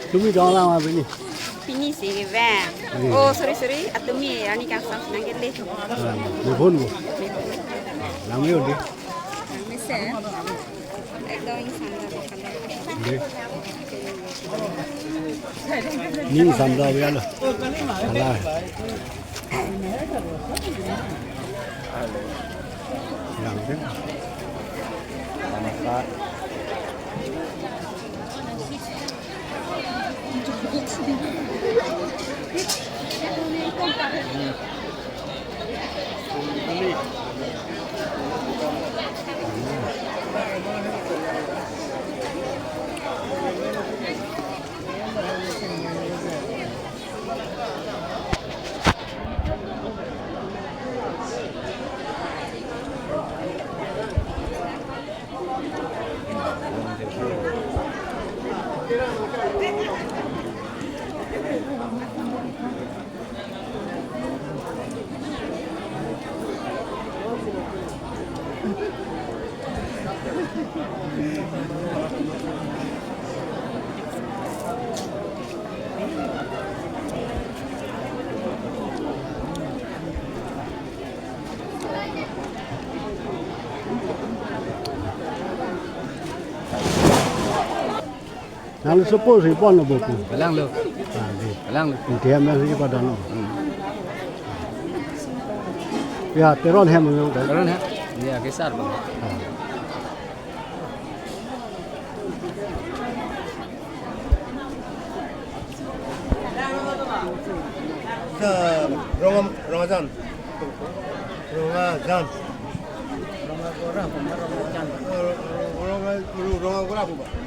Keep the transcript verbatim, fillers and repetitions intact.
Tumi dong lang ma pini? Pini si ke bang. Hmm. Oh, sorry, sorry. Atumi ani kangsam nang kele. Ah, ni phone mo. Lang yo di. Nang mesen. Ekdom insan la bakal. Ni samda bialo. Ala. Yang deh. Namaskar. Nang suppose si pon lo buku. Kalang lo. Ah, di. Kalang lo. Inti hem nang si padon lo. Hmm. Ya, Teron hem lo kan? Teron hem. Ya, kesar bang. Ah. Sa Rongam, Rongajan. Rongajan. Rongagora, Rongajan. Ronga, Ronga, Ronga, Ronga,